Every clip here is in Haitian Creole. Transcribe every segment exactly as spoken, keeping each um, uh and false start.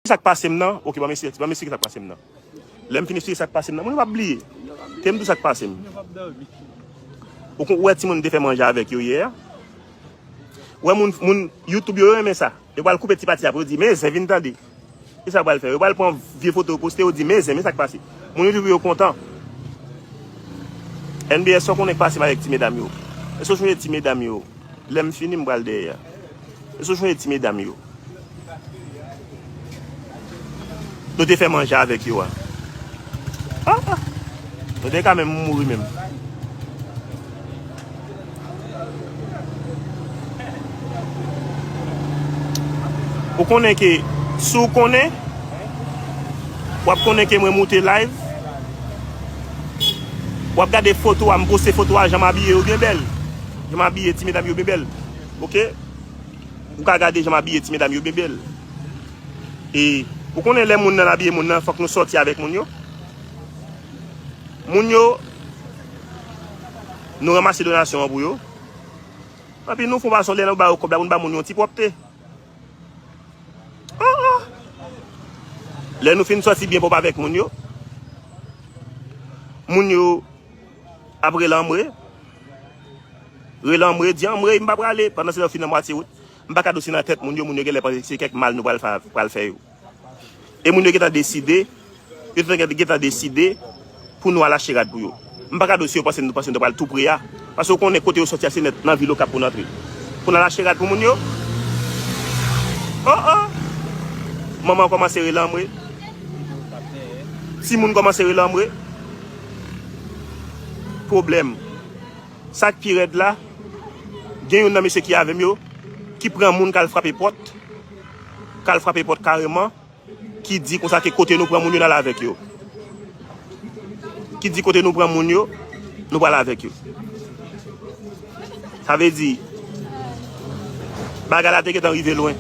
Sa k pase m nan, oke, ban m esplike, ban m esplike sa k pase m nan. Lè m fin esplike sa k pase m nan, moun yo p ap bliye. Te m di w sa k pase m. Ou kon- ou wè timoun m te fè manje avèk yo yè a? Wè moun, moun YouTube yo, yo renmen sa. Yo pral koupe ti pati a pou yo di, "Men zen, vin tande." E sa yo pral fè? Yo pral pran vye foto yo poste, yo di, "Men zen, men sa k pase." Moun YouTube yo kontan. N B S, sa w konnen k pase m avèk ti medam yo? Èske w sonje ti medam yo? Lè m fini, m pral dèyè a. Èske w sonje ti medam yo? Nou te fè manje avèk yo a. Ah, ah. Nou te ka menm mouri menm. Ou konnen ke, si w konnen, w ap konnen ke mwen moute live, w ap gade foto a, m poste foto a, jan m abiye yo byen bèl. Jan m abiye ti medam yo byen bèl. Oke? Ou ka gade jan m abiye ti medam yo byen bèl. E ou konnen lè moun nan abiye moun nan, fòk nou sòti avèk moun yo. Moun yo, nou ranmase donasyon an pou yo. Epi nou fè yon fason, lè nou ba yo kòb la, pou nou ba moun yo yon ti pwòpte. Oh, oh. Lè nou fin sòti byen pwòp avèk moun yo, moun yo ap rele anmwe. Rele anmwe, di anmwe, m pa prale. Pandan se lè yo fin nan mwatye wout, m pa ka dosye nan tèt moun yo, moun yo genlè panse se kèk mal nou pral fè, pral fè yo. E moun yo gentan deside, yo te gentan deside pou nou al achte rad pou yo. M pa ka dosye yo panse nou panse nou pral tou pre a. Paske w konnen kote yo sòti a se nèt nan vil Okap pou n antre. Pou n al achte rad pou moun yo. Oh, oh! Manman kòmanse rele anmwe. Timoun kòmanse rele anmwe. Pwoblèm. Sa k pi rèd la, gen youn nan mesye ki avè m yo, ki pran moun k al frape pòt, k al frape pòt kareman, ki di konsa ke kote nou pran moun yo, n al avèk yo. Ki di kote nou pran moun yo, nou pral avèk yo. Sa vle di, bagay la te gentan rive lwen.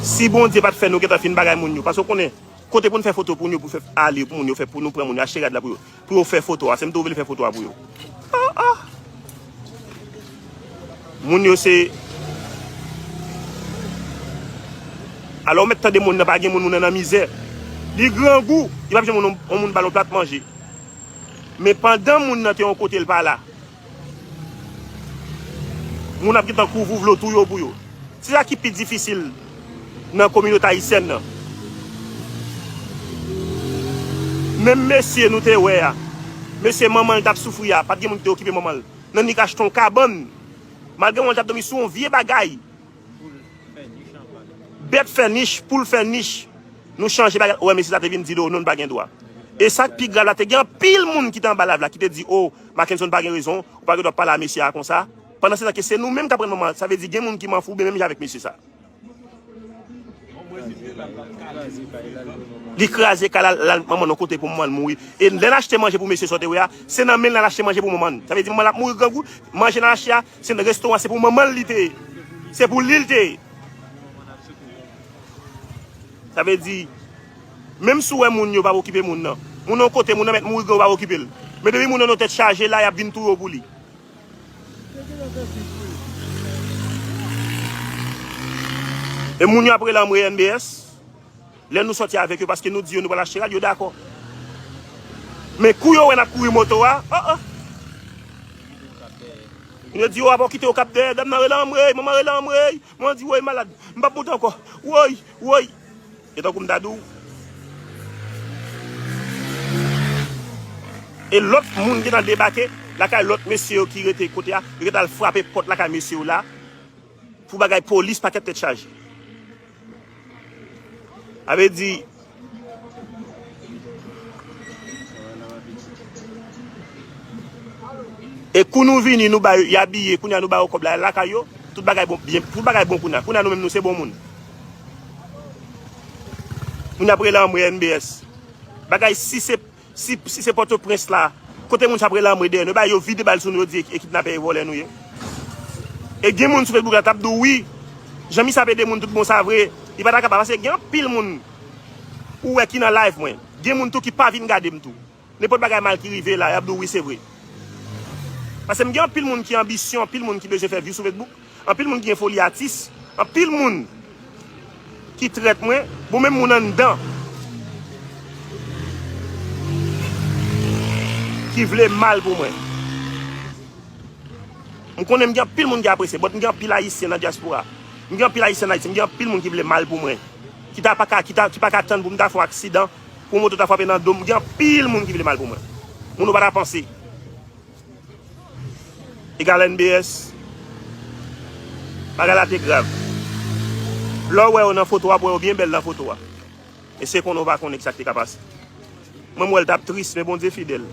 Si Bondye pa t fè nou gentan fin bagay moun yo, paske w konnen, kote pou n fè foto pou nou, pou fè ale pou moun yo, fè pou nou pran moun yo, achte rad la pou yo, pou yo fè foto a, se m tou vle fè foto a pou yo. Ah, ah. Moun yo se. Alò, ou mèt tande moun nan, pa gen moun, moun nan nan mizè. Li grangou, li p ap janm yon, yon moun ba l yon plat manje. Men pandan moun nan te yon kote, l pa la. Moun ap gentan kouvri vle w touye w pou yo. Se sa ki pi difisil nan kominote ayisyèn nan. Menm mesye nou te wè a, mesye manman l t ap soufri a, pa t gen moun ki te okipe manman l. Nan nik achte yon kabann. Malgre manman l t ap dòmi sou yon vye bagay. Bèt fè nich, poul fè nich. Nou chanje bagay. Ou wè mesye sa te vin di, "Oh, non, n pa gen dwa." E sa k pi grav la, te gen anpil moun ki te anba live la, ki te di, "Oh, Mackenson pa gen rezon, ou pa gen dwa pale a mesye a konsa." Pandan se tan ke se nou menm k ap rann manman, sa vle di gen moun ki manfouben menm jan avèk mesye sa. Li kraze kay la, l al manman nan kote pou manman l mouri. E lè n achte manje pou mesye sa w te wè a, se nan men l n al achte manje pou manman l. Sa vle di manman l ap mouri grangou, manje n al achte a, se nan restoran, se pou manman l li te ye. Se pou li l te ye. Sa vle di, menm si w wè moun yo pa okipe moun nan, moun nan kote, moun nan mèt mouri grangou, pa okipe l. Men depi moun nan nan tèt chaje la, y ap vin touye w pou li. E moun yo ap rele anmwe N B S. Lè nou sòti avèk yo, paske nou di yo nou pral achte rad, yo dakò. Men kou yo wè n ap kouri moto a, oh, oh. Yo di, "Oh, apa w kite Okap dèyè?" Dam nan rele anmwe, manman rele anmwe. Mwen di, "Woy, malad. M p ap monte ankò. Woy, woy." E tankou m ta di w, e lòt moun gentan debake lakay lòt mesye yo ki rete kote a, yo gentan al frape pòt lakay mesye yo la, pou bagay polis pakèt tèt chaje. Sa vle di, e kou nou vini, nou ba yo, y abiye, kounye a nou ba yo kòb la, y al lakay yo, tout bagay bon, byen, tout bagay bon kounye a. Kounye a nou menm nou se bon moun. Moun ap rele anmwe N B S. Bagay si se, si, si se Pòtoprens la, kote moun sa ap rele anmwe dèyè nou, e ba yo vide bal sou nou, yo di e kidnapè e vòlè nou ye. E gen moun sou Facebook la t ap di w wi, Jean Michel ap ede moun tout bon sa vre, li pa ta kapab, paske gen anpil moun ou wè ki nan live mwen. Gen moun tou ki pa vin gade m tou. Nenpòt bagay mal ki rive la, y ap di w wi, se vre. Paske m gen anpil moun ki anbisyon, anpil moun ki bezwen fè view sou Facebook, anpil moun ki gen foli atis, anpil moun ki trèt mwen, bon, menm moun anndan ki vle mal pou mwen. M konnen m gen anpil moun ki apresye, but m gen anpil Ayisyen nan dyaspora. M gen anpil Ayisyen nan Ayiti, m gen anpil moun ki vle mal pou mwen. Ki ta pa ka, ki ta, ki pa ka tann pou m ta fè yon aksidan, pou moto ta frape nan do m. M gen anpil moun ki vle mal pou mwen. Moun ou pa ta panse. Egal N B S. Bagay la te grav. Lè w wè yo nan foto a, w ap wè yo byen bèl nan foto a. E se konnen w pa konnen kisa k te ka pase. Mwen, m wè l t ap tris, men Bondye fidèl.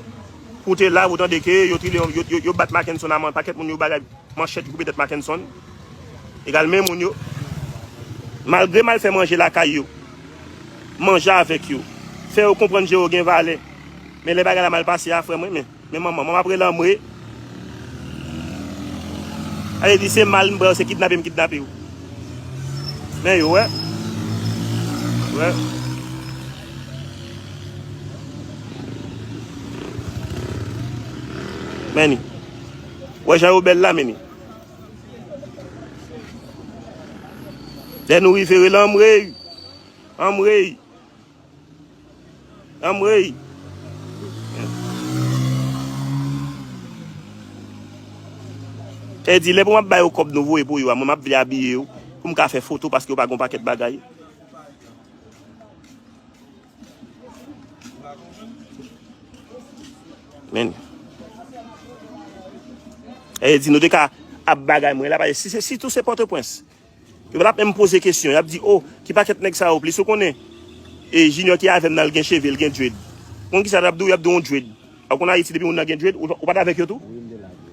Pou w te la, ou tande ke yo tire, yo, yo, yo bat Mackenson a man, pakèt moun yo bagay manchèt, yo koupe tèt Mackenson. Egal men moun yo. Malgre m al fè manje lakay yo, manje avèk yo, fè yo konprann je yo gen valè. Men lè bagay la mal pase a, frè mwen, men Men manman, manman ap rele anmwe. Sa vle di se mal m pran, se kidnape m kidnape w. Men yo, wè. Wè. Men ni. Wè jan yo bèl la, men ni. Lè nou rive rele anmwe. Anmwe. Anmwey! E di, lè pou m ap ba yo kòb nou voye pou yo a, mwen m ap vle abiye yo, pou m ka fè foto, paske yo pa gen yon pakèt bagay. Men. E di, nou te ka ap bagay mwen la, paske si se, sitou se Pòtoprens. Yo pa t ap menm poze kesyon. Y ap di, "O, ki pakèt nèg sa yo plis?" Ou konnen, e Junior ki avè m nan, l gen cheve, l gen dread. Ou konn kisa y ap di w? Y ap di w yon dread. Ou konn Ayiti, depi moun nan gen dread, ou, ou pa t avèk yo tou?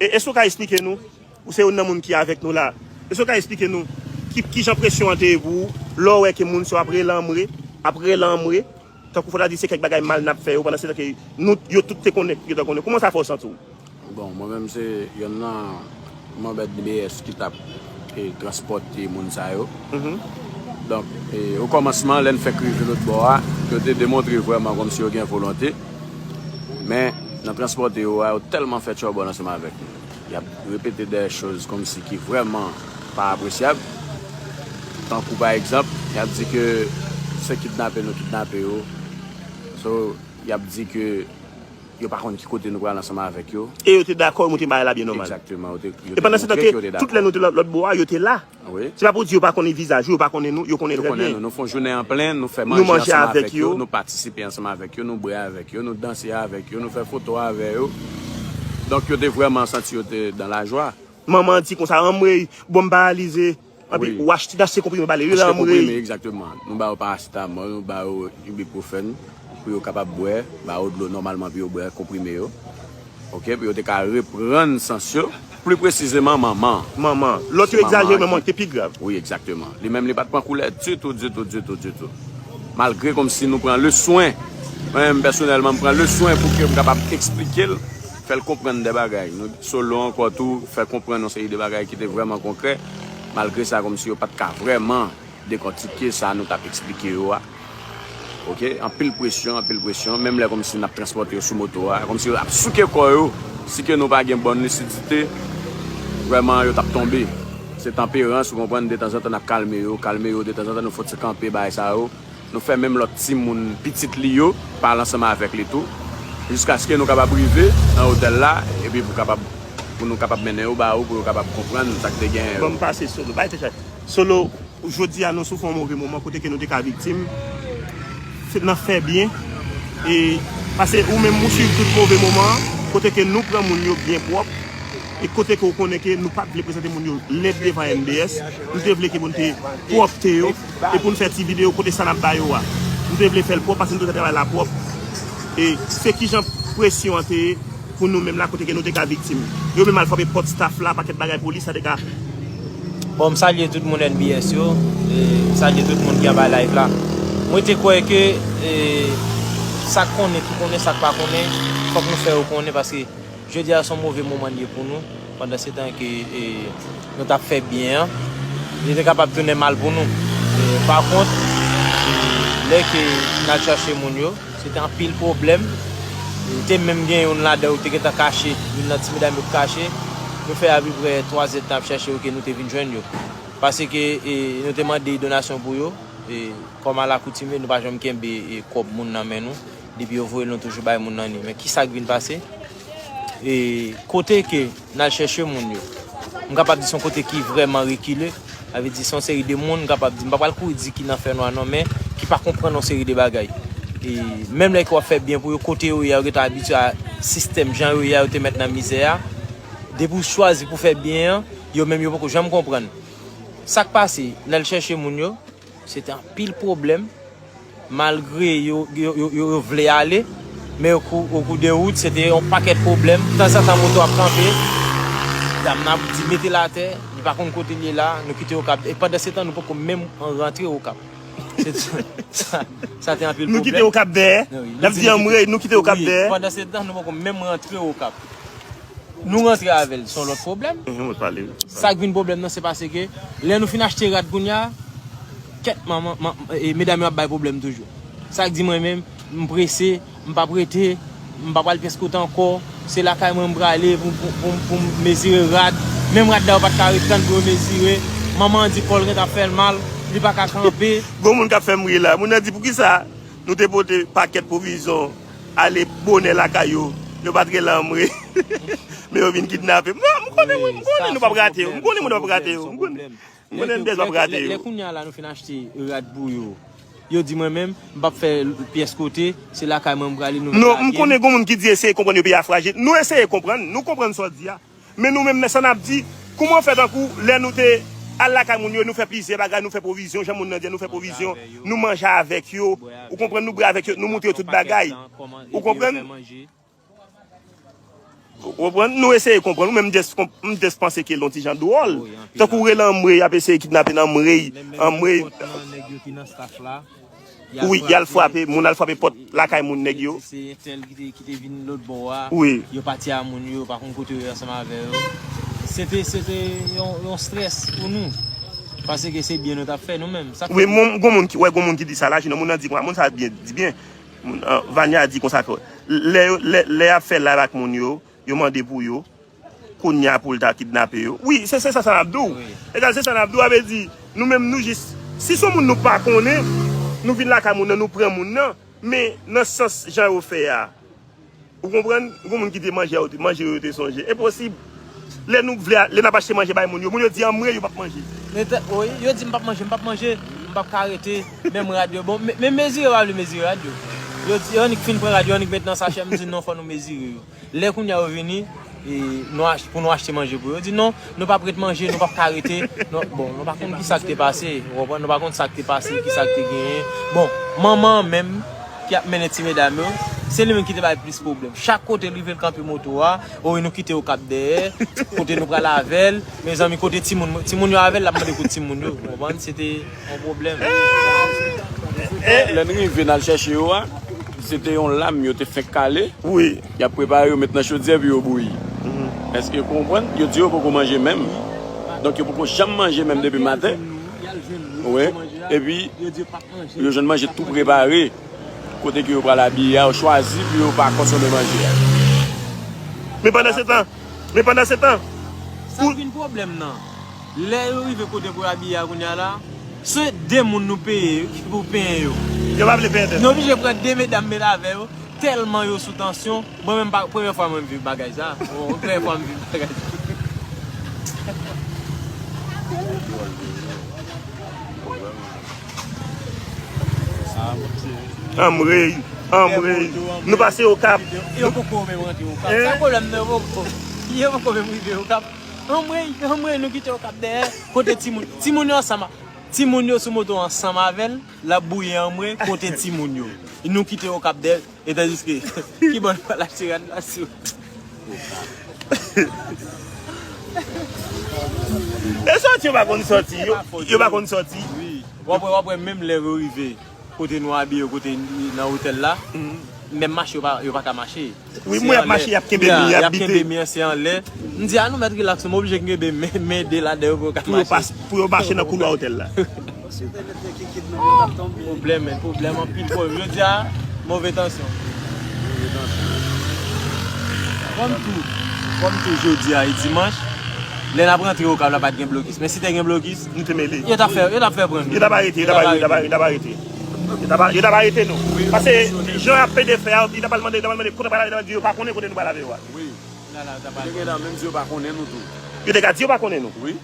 E, èske w ka esplike nou? Ou se youn nan moun ki avèk nou la. Èske w ka esplike nou ki, ki jan presyon an te ye pou ou, lè w wè ke moun sa yo ap rele anmwe, ap rele anmwe, tankou fò ta di se kèk bagay mal n ap fè yo, pandan se tan ke nou, yo tout te konnen, yo te konnen. Kòman sa fè w santi w? Bon, mwen menm se yonn nan manm N B S ki t ap, e, transpòte moun sa yo. Donk, e, okòmansman, lè n fèk rive lòt bò a, yo te demontre vrèman kòmsi yo gen volonte. Men, nan transpòte yo a, yo tèlman fè tchòbòn ansanm avèk nou. Y ap repete de choz kòmsi ki vrèman pa apresyab. Tankou, pa egzanp, y ap di ke se kidnape nou kidnape yo. So, y ap di ke yo pa konn ki kote nou pral ansanm avèk yo. E yo te dakò, yo montre bagay la byen nòmal. Egzakteman. Yo te, yo te montre ke yo te dakò. E pandan se tan ke tout lè nou te lòt, lòt bò a, yo te la. Wi. Se pa pou di yo pa konnen vizaj yo, yo pa konnen nou, yo konnen trè byen. Yo konnen nou. Nou fè yon jounen an plen, nou fè manje ansanm avèk yo, nou patisipe ansanm avèk yo, nou bwè avèk yo, nou danse avèk yo, nou fè foto avè yo. Donk, yo te vrèman santi yo te dan lajwa. Manman di konsa, "Anmwey, bon, m paralize." Anpi, wi, w achte, n achte konprime ba li, wi, anmwey. Achte konprime, egzakteman. Nou ba yo parasetamòl, nou ba yo ibuprofèn pou yo kapab bwè, ba yo dlo nòmalman pou yo bwè konprime yo. Oke, pou yo te ka reprann sans yo. Pli presizeman, manman. Manman. Lòt yo egzajere, manman ki te pi grav. Wi, egzakteman. Li menm, li pa t pran koulè ditou, ditou, ditou, ditou. Malgre kòmsi nou pran le swen, mwen menm pèsonèlman, m pran le swen pou ke m kapab eksplike l, fè l konprann de bagay. Nou solo ankò tou, fè konprann yon seri de bagay ki te vrèman konkrè. Malgre sa, kòmsi yo pa t ka vrèman dekòtike sa nou t ap eksplike yo a. Oke, anpil presyon, anpil presyon, menm lè kòmsi n ap transpòte yo sou moto a, kòmsi yo ap souke kò yo, si ke nou pa gen bòn lisidite, vrèman yo t ap tonbe. Se tanperans, ou konprann, detanzantan n ap kalme yo, kalme yo, detanzantan nou fouti kanpe bagay sa yo. Nou fè menm lòt timoun pitit li yo, pale ansanm avèk li tou, jiskaske nou kapab rive nan otèl la, epi pou kapab, pou nou kapab mennen yo ba ou, pou yo kapab konprann sa k te genyen yo. Bon, m pase Solo. Bay tèt chay. Solo, jodi a nou sou fè yon move moman kote ke nou te ka viktim. Se nan fè byen. E, paske ou menm ou swiv tout move moman an, kote ke nou pran moun yo byen pwòp. E kote ke w konnen ke nou pa t vle prezante moun yo lèd devan N B S, nou te vle ke moun te pwòpte yo, e pou n fè ti videyo kote sa n ap ba yo a. Nou te vle fè l pwòp paske nou te fè travay la pwòp. E se kijan presyon an te ye pou nou menm la kote ke nou te ka viktim. Yo menm al frape pòt staff la, pakèt bagay polis la te ka. Bon, m salye tout moun N B S yo, e m salye tout moun ki anba live la. Mwen te kwè ke, e, sa k konnen ki konnen, sa k pa konnen, fòk nou fè yo konnen paske jodi a se yon move moman li ye pou nou, pandan se tan ke, e, nou t ap fè byen an, li te kapab tounen mal pou nou. E, pa kont, e, lè ke n al chache moun yo, se te anpil pwoblèm. E, te menm gen youn ladan yo te gentan kache, youn nan ti medam yo k kache. Nou fè apeprè twa zèdtan ap chache yo ke nou te vin jwenn yo. Paske, e, nou te mande donasyon pou yo. E, kòm alakoutime, nou pa janm kenbe, e, kòb moun nan men nou. Depi yo voye l, nou toujou bay moun nan li. Men ki sa k vin pase? E, kote ke n al chèche moun yo, m kapab di se yon kote ki vrèman rekile. Sa vle di se yon seri de moun, m kapab di, m pa pral kouri di ki nan fènwa non, men ki pa konprann yon seri de bagay. E, menm lè ke w ap fè byen pou yo, kote yo ye a, yo gentan abitye a sistèm jan yo ye a, yo te mèt nan mizè a. Depi w chwazi pou fè byen an, yo menm yo poko janm konprann. Sa k pase, n al chèche moun yo, se te anpil pwoblèm. Malgre yo, yo, yo, yo, yo vle ale, men o kou, o kou de wout, se te yon pakèt pwoblèm. Tanzantan, moto ap kanpe. Dam nan ap di, "Mete l atè." Li pa konn kote l ye la. Nou kite Okap. E pandan se tan, nou poko menm rantre Okap. Se, sa, sa te anpil pwoblèm. Nou kite Okap dèyè. Wi, n ap di anmwey, nou kite Okap dèyè. Pandan se tan, nou poko menm rantre Okap. Nou rantre avè l, se yon lòt pwoblèm. Mhm, mwen pale, wi. Sa k vin pwoblèm nan, se paske lè nou fin achte rad kounye a, kèt, manman, man, e, medam yo ap bay pwoblèm toujou. Sa k di mwen menm, m prese, m p ap rete, m pa pral pyès kote ankò. Se lakay mwen m prale pou, pou, pou, pou m mezire rad. Menm rad la, yo pa t ka ret tann pou yo mezire. Manman an di kò l gentan ap fè l mal, li pa ka kanpe. Gon moun k ap fè m ri la. Moun nan di, "Poukisa nou te pote pakèt pwovizyon ale bonè lakay yo, yo pa t rele anmwey." Men yo vin kidnape m. Non, m konnen, wi, m konnen nou p ap rate yo. M konnen moun p ap rate yo. M konnen, m konnen Dèz p ap rate yo. Lè kounye a la nou fin achte rad pou yo, yo di mwen menm, m p ap fè pyès kote, se lakay mwen m prale, nou lage m. Non, m konnen gon moun ki di eseye konprann yo, peyi a frajil. Nou eseye konprann, nou konprann sa w di a. Men nou menm, men sa n ap di, kouman fè tankou lè nou te al lakay moun yo, nou fè plizyè bagay, nou fè pwovizyon, jan moun nan di, nou fè pwovizyon, nou manje avèk yo, ou konprann, nou bwè avèk yo, nou montre yo tout bagay. Ou konprann? Ou konprann? Nou eseye konprann. Ou menm, m just konp-, m just panse ke l yon ti jan dwòl. Tankou w rele anmwey, y ap eseye kidnape n anmwey, anmwey. Wi, y al frape, moun al frape pòt lakay moun nèg yo. Se entèl ki te, ki te vin lòt bò a. Wi. Yo pati a moun yo, yo pa konn kote yo ye ansanm avè yo. Se te, se te yon, yon strès pou nou. Paske se byen nou t ap fè nou menm. Wi, gon moun ki, wè, gon moun ki di sa la, sinon moun nan di konsa, moun sa byen, di byen. Moun, ah, Vania di konsa ke lè yo, lè, lè y ap fè live ak moun yo, yo mande pou yo, kounye a pou l ta kidnape yo. Wi, se, se sa, sa n ap di w. Egal, se sa n ap di w, sa vle di, nou menm, nou jis, si se yon moun nou pa konnen, nou vin lakay moun nan, nou pran moun nan, men nan sans jan yo fè a, ou konprann, gon moun ki te manje a, manje yo, yo te sonje. Enposib. Lè nou vle, lè n ap achte manje bay moun yo, moun yo di anmwey yo p ap manje. Wi, yo di m p ap manje, m p ap manje, m p ap ka rete, menm rad yo. Bon, men, men mezire, yo pa vle mezire rad yo. Yo di, yo annik fin pran rad yo, annik met nan sachè, m di non, fò nou mezire yo. Lè kounye a yo vini, e, nou ach-, pou nou achte manje pou yo. Yo di non, nou p ap ret manje, nou p ap ka rete. Non, bon, nou pa konn ki sa k te pase, ou konprann? Nou pa konn sa k te pase, ki sa k te genyen. Bon, manman an menm, ki ap mennen ti medam yo, se li menm ki te bay plis pwoblèm. Chak kote l rive, l kanpe moto a, o, nou kite Okap dèyè, kote nou pral avè l, mezanmi, kote timoun, timoun yo avè l, l ap mande kote timoun yo, ou konprann? Se te yon pwoblèm. Lè n rive, n al chèche yo a, se te yon lam yo te fenk kale. Wi. Y ap prepare yo met nan chodyè pou yo bouyi. Mhm. Èske w konprann? Yo di yo poko manje menm. Donk, yo poko janm manje menm depi maten. Wi. Epi, yo jwenn manje tou prepare. Kote ke yo pral abiye a, yo chwazi pou yo pa konsome manje a. Men pandan se tan, men pandan se tan, sa k vin pwoblèm nan. Lè yo rive kote pou yo abiye a kounye a la, se de moun nou peye pou penyen yo. Yo pa vle penyen tèt. Nou oblije pran de medam met avè yo, tèlman yo sou tansyon. Mwen menm, pa, premyè fwa mwen viv bagay sa. Bon, premyè fwa m viv bagay sa. Anmwey, anmwey. Nou pase Okap. Yo poko menm rantre Okap. Sa pwoblèm nan, yo poko. Yo poko menm rive Okap. Anmwey, anmwey, nou kite Okap dèyè. Kote timoun? Timoun yo ansanm. Timoun yo sou moto ansanm avè l. L ap bouyi anmwey. Kote timoun yo? Nou kite Okap dèyè. E tandiske, ki bò nou pral achte rad la sou? E sòti, yo pa konn sòti. Yo, yo pa konn sòti. Wi. W ap wè, w ap wè menm lè yo rive kote nou abiye, kote nan otèl la, menm mache yo pa, yo pa ka mache. Wi, mwen y ap mache, y ap kenbe mi, y ap bite. Y ap kenbe mi an, se anlè. M di, "A, nou mèt rilaks, nou oblije kenbe men, men de ladan yo pou yo ka mache." Pou yo pas-, pou yo mache nan koulwa otèl la. Pwoblèm, men pwoblèm, anpil pwoblèm. Jodi a, move tansyon. Kòm tou, kòm tou jodi a e dimanch, Lè n ap rantre Okap la, pa t gen blokis. Men si te gen blokis, Nou te mele. Yo t ap fè, yo t ap fè pran nou. Yo t ap arete, yo t ap arete, yo t ap arete, yo t ap arete. Yo t ap, yo t ap arete nou. Pase jan y ap pede fè a, yo t ap al mande, yo t ap al mande kote pral lave, yo t ap di yo pa konnen kote nou pral lave yo a. Yo te gen la menm si yo pa konnen nou tou. Yo te ka di yo pa konnen nou. Wi.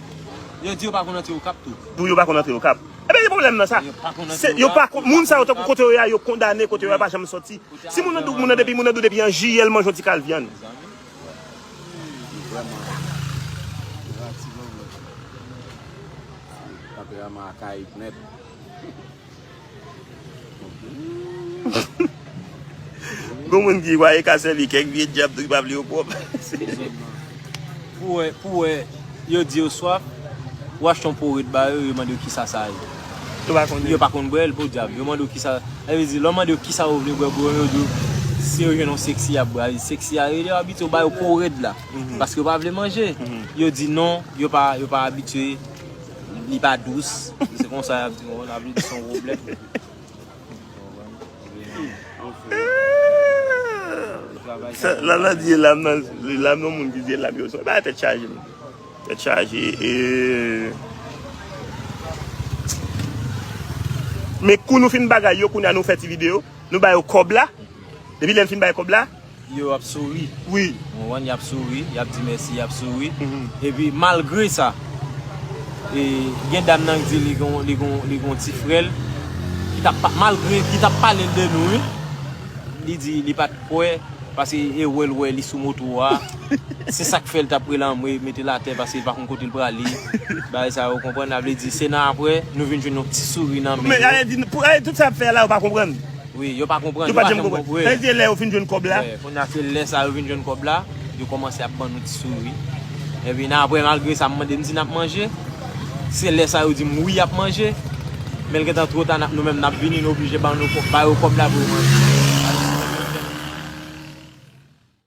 Yo di yo pa konn antre Okap tou. Pou yo pa konn antre Okap. Ebyen, gen pwoblèm nan sa. Yo pa konn antre Se, yo Okap. pa kon- moun sa yo tankou kote yo ye a, yo kondane kote yo ye a, pa janm soti. Si moun nan dou- moun nan depi moun nan dou depi an jiyè l manje yon ti kal vyann. Vrèman. Tanperama Akayik nèt. Gon moun ki kwè ka sèvi kèk vye djab tou ki pa vle yo pwòp. Pou wè, pou wè, yo di yo swaf, ou achte yon pwo rèd ba yo, yo mande yo kisa sa ye. Yo pa konnen. Yo pa konn bwè l, podyab. Yo mande yo kisa. Sa vle di, lè w mande yo kisa yo vle bwè pou yo, yo di w, si yo jwenn yon seksi y ap bwè. Seksi a rele yo abitye yo ba yo pwo rèd la. Paske yo pa vle manje. Yo di non, yo pa, yo pa abitye. Li pa dous. Se konsa y ap di, bon, n ap di se yon pwoblèm. Sa, la, la di lam nan, lam nan moun ki di lam yo. Son bagay tèt chaje, men. Tèt chaje. E... Men kou nou fin bagay yo, kounye a nou fè ti videyo. Nou ba yo kòb la. Depi lè n fin ba yo kòb la. Yo ap souri. Wi. Ou konprann, y ap souri, y ap di mèsi, y ap souri. Epi malgre sa, e, gen dam nan ki di li gon, li gon, li gon ti frè l ki t ap pa- malgre ki t ap pale l de nou, wi. Li di li pa t kwè, paske e wè l wè li sou moto a. Se sa k fè l t ap rele anmwe, mete l atè, paske li pa konn kote l prale. Bagay sa yo, konprann, la vle di se nan apre nou vin jwenn yon ti souri nan men Men yo. Ale di pou Ale tout sa ap fè la yo pa konprann. Wi, yo pa konprann. Yo pa janm konprann. Sa vle di lè yo fin jwenn kòb la. Kounye a se lè sa yo vin jwenn kòb la, yo kòmanse ap ban nou ti souri. Epi nan apre, malgre sa, m mande m si n ap manje. Se lè sa yo di m wi, y ap manje. Men l gentan twò ta, n ap- nou menm n ap vini, nou oblije ba nou kòb, ba yo kòb la pou yo manje.